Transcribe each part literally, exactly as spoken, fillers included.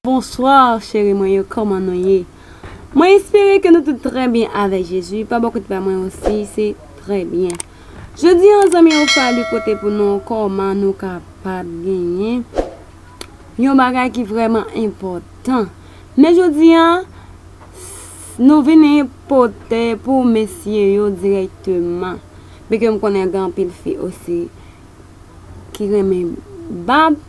Bonswa, cheri mwen yo, kòman nou ye? Mwen espere ke nou tout trè byen avèk Jezi. Pa bò kote pa mwen osi, se trè byen. Jodi an, zanmi yo, Fally pote pou nou kòman nou kapab genyen yon bagay ki vrèman enpòtan. Men jodi an, nou vini pote pou mesye yo dirèkteman. Byenke m konnen gen anpil fi osi ki renmen bab,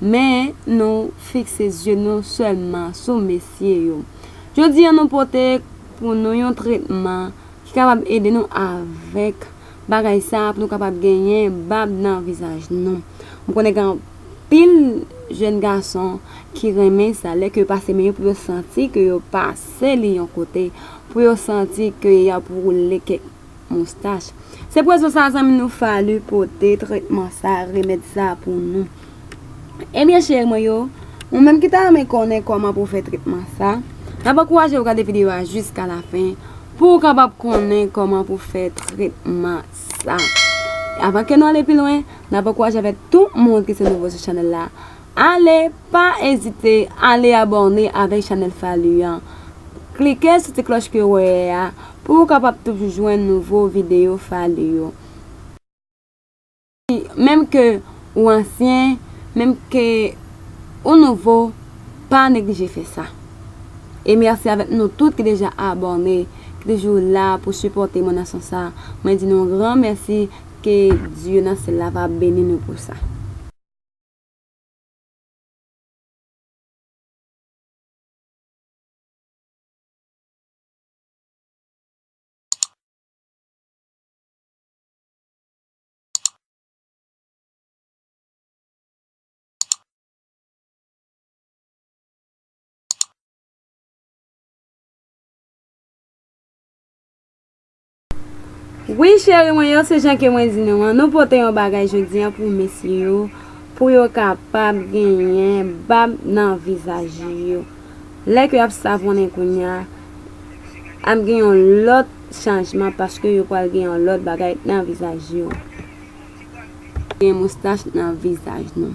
men nou fikse zye nou sèlman sou mesye yo. Jodi an, nou pote pou nou yon tretman ki kapab ede nou avèk bagay sa a pou nou kapab genyen bab nan vizaj nou. M konnen gen anpil jèn gason ki renmen sa, lè ke yo pase men yo pou yo santi ke yo pase li yon kote, pou yo santi ke y ap woule kèk moustach. Se pou rezon sa a, zanmi nou Fally pote tretman sa, remèd sa pou nou. Ebyen, cheri mwen yo, ou menm ki ta renmen konnen kòman pou w fè tretman sa, n ap ankouraje w gade videyo a jiska lafen pou w kapab konnen kòman pou w fè tretman sa. Avan ke nou ale pi lwen, n ap ankouraje avèk tout moun ki se nouvo sou chanèl la, ale, pa ezite, ale abòne avèk chanèl Fally an. Klike sou ti klòch ke w wè a pou w kapab toujou jwenn nouvo videyo Fally yo. Menm ke ou ansyen, menm ke ou nouvo, pa neglije fè sa. E mèsi avèk nou tout ki deja abòne, ki toujou la pou sipòte mwen nan sans sa. Mwen di nou yon gran mèsi, ke Dye nan syèl la va beni nou pou sa. Wi, cheri mwen yo, se jan ke mwen di nou an, nou pote yon bagay jodi an pou mesye yo, pou yo kapab genyen bab nan vizaj yo. Lè ke y ap savonnen kounye a, ap gen yon lòt chanjman paske yo pral gen yon lòt bagay nan vizaj yo. Gen moustach nan vizaj nou.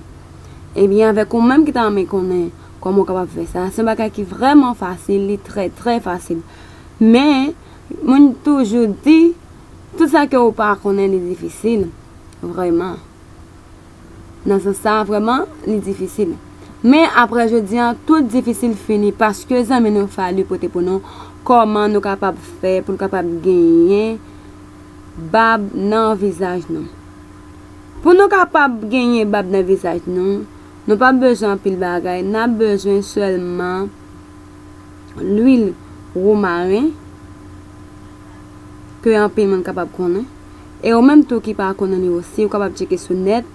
Ebyen, avèk ou menm ki ta renmen konnen kòman w kapab fè sa, se yon bagay ki vrèman fasil, li trè, trè fasil. Men, moun toujou di, tout sa ke ou pa konnen, li difisil. Vrèman. Nan sans sa, vrèman, li difisil. Men, apre jodi an, tout difisil fini, paske zanmi nou Fally pote pou nou kòman nou kapab fè pou nou kapab genyen bab nan vizaj nou. Pou nou kapab genyen bab nan vizaj nou, nou pa bezwen anpil bagay, n ap bezwen sèlman lwil womaren, ke anpil moun kapab konnen. E ou menm tou ki pa konnen li osi, ou kapab tcheke sou nèt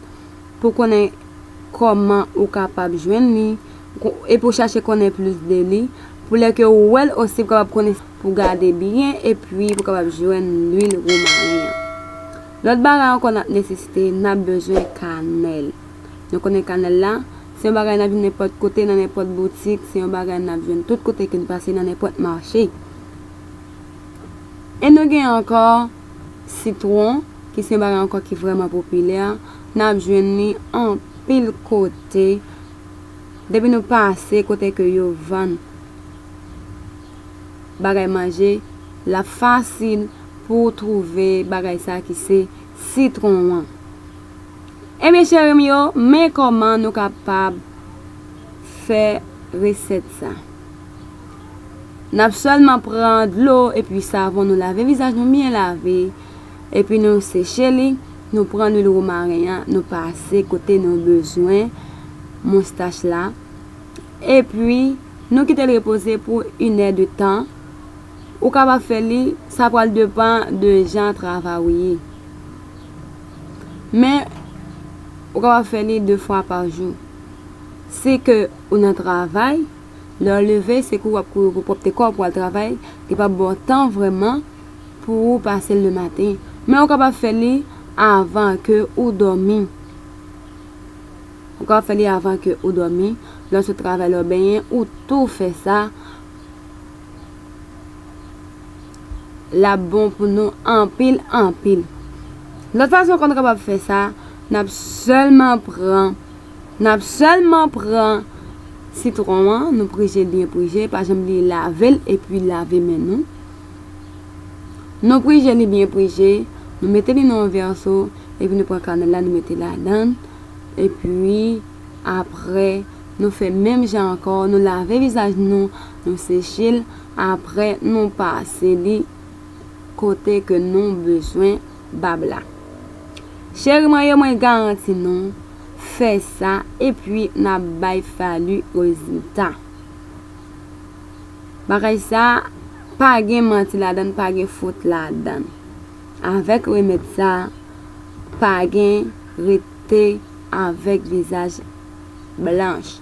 pou konnen kòman ou kapab jwenn li, ko-, epi w chache konnen plis de li, pou lè ke ou wè l osi, ou kapab konnen, pou gade byen, epi pou kapab jwenn lwil womaren an. Lòt bagay ankò n ap nesesite, n ap bezwen kanèl. Nou konnen kanèl la, se yon bagay n ap jwenn nenpòt kote, nan nenpòt boutik, se yon bagay n ap jwenn tout kote ke n pase, nan nenpòt mache. E nou gen ankò sitwon, ki se yon bagay ankò ki vrèman popilè. N ap jwenn li anpil kote. Depi nou pase kote ke yo vann bagay manje, l ap fasil pou w twouve bagay sa ki se sitwon an. Ebyen, cheri m yo, men kòman nou kapab fè resèt sa. N ap sèlman pran dlo epi savon, nou lave vizaj nou byen lave, epi nou seche li, nou pran lwil womaren an, nou pase kote nou bezwen moustach la, epi nou kite l repoze pou inè de tan. Ou kapab fè li, sa pral depann de jan travay ou ye. Men, ou kapab fè li de fwa pa jou. Se ke ou nan travay, lè w leve, se ke w ap kouri pou pwòpte kò w pou al travay, li p ap ba w tan vrèman pou ou pase l lematen. Men ou kapab fè li avan ke ou dòmi. Ou kapab fè li avan ke ou dòmi. Lè w sot travay, lè w benyen, ou tou fè sa. L ap bon pou nou anpil, anpil. Lòt fason ke nou kapab fè sa, n ap sèlman pran, n ap sèlman pran sitwon an, nou prije l byen prije, pa janm bliye lave l epi lave men nou. Nou prije li byen prije, nou mete li nan yon vèso, epi nou pran kanèl la, nou mete ladan l, epi apre, nou fè menm jan ankò, nou lave vizaj nou, nou seche l, apre, nou pase li kote ke nou bezwen bab la. Cheri mwen yo, mwen garanti nou, fè sa, epi n ap bay Fally rezilta. Bagay sa, pa gen manti ladan l, pa gen fot ladan l. Avèk remèd sa, pa gen rete avèk vizaj blanch.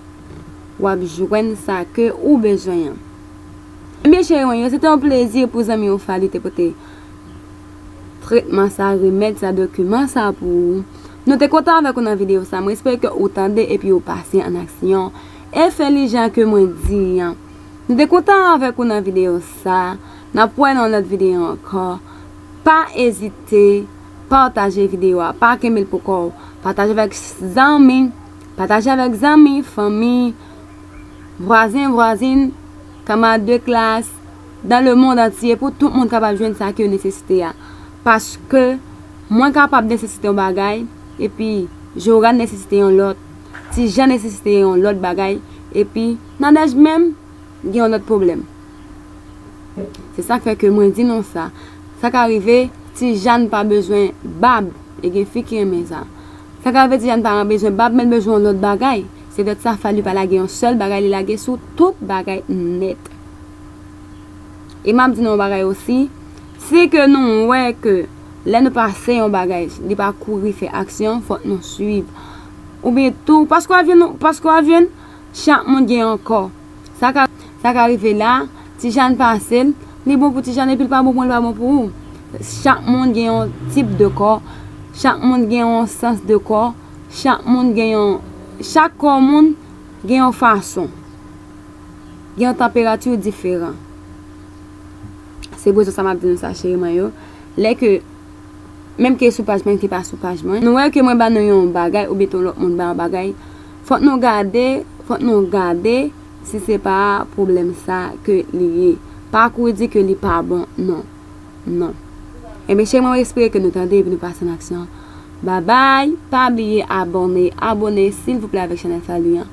W ap jwenn sa ke ou bezwen an. Ebyen, cheri mwen yo, se te yon plezi pou zanmi w Fally te pote tretman sa, remèd sa, dokiman sa pou ou. Nou te kontan avèk ou nan videyo sa. Mwen espere ke ou tande epi ou pase an aksyon e fè li jan ke mwen di an. Nou te kontan avèk ou nan videyo sa. N ap wè nan yon lòt videyo ankò. Pa ezite pataje videyo a. Pa kenbe l pou kò w. Pataje avèk zanmi. Pataje avèk zanmi, fanmi, vwazen, vwazin, kanmarad de klas, dans le monde entier, pou tout moun kapab jwenn sa ke yo nesesite a. Paske mwen kapab nesesite yon bagay, epi Joran nesesite yon lòt, Tijan nesesite yon lòt bagay, epi Nadège menm gen yon lòt pwoblèm. Se sa k fè ke mwen di nou sa. Sa ka rive, Tijan pa bezwen bab, e gen fi ki renmen sa. Sa ka rive, Tijan pa bezwen bab, men l bezwen yon lòt bagay. Se poutèt sa Fally pa lage yon sèl bagay, li lage sou tout bagay nèt. E m ap di nou yon bagay osi, si ke nou wè ke lè nou pase yon bagay, li pa kouri fè aksyon, fòk nou swiv. Oubyen tou, paske w ap jwenn, paske w ap jwenn, chak moun gen yon kò. Sa ka, sa ka rive la, Tijan pase l, li bon pou Tijan epi l pa bon pou mwen, li pa bon pou ou. Chak moun gen yon tip de kò, chak moun gen yon sans de kò, chak moun gen yon, chak kò moun gen yon fason, gen yon tanperati diferan. Se pou rezon sa m ap di nou sa, cheri mwen yo. Lè ke, menm ke sou paj mwen, ke pa sou paj mwen, nou wè ke mwen ba nou yon bagay, oubyen tou lòt moun ba yon bagay, fòk nou gade, fòk nou gade si se pa pwoblèm sa ke li ye. Pa kouri di ke li pa bon, non. Non. Ebyen, cheri mwen, mwen espere ke nou tande epi nou pase an aksyon. Babay, pa bliye abòne, abòne, silvouplè, avèk chanèl Fally an.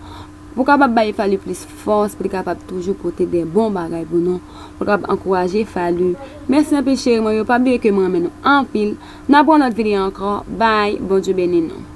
Pou kapab bay Fally plis fòs, pou li kapab toujou pote de bon bagay pou nou, pou li kapab ankouraje Fally. Mèsi anpil, cheri mwen yo. Pa bliye ke mwen renmen nou anpil. N ap wè yon lòt videyo ankò. Bye. Bondye beni nou.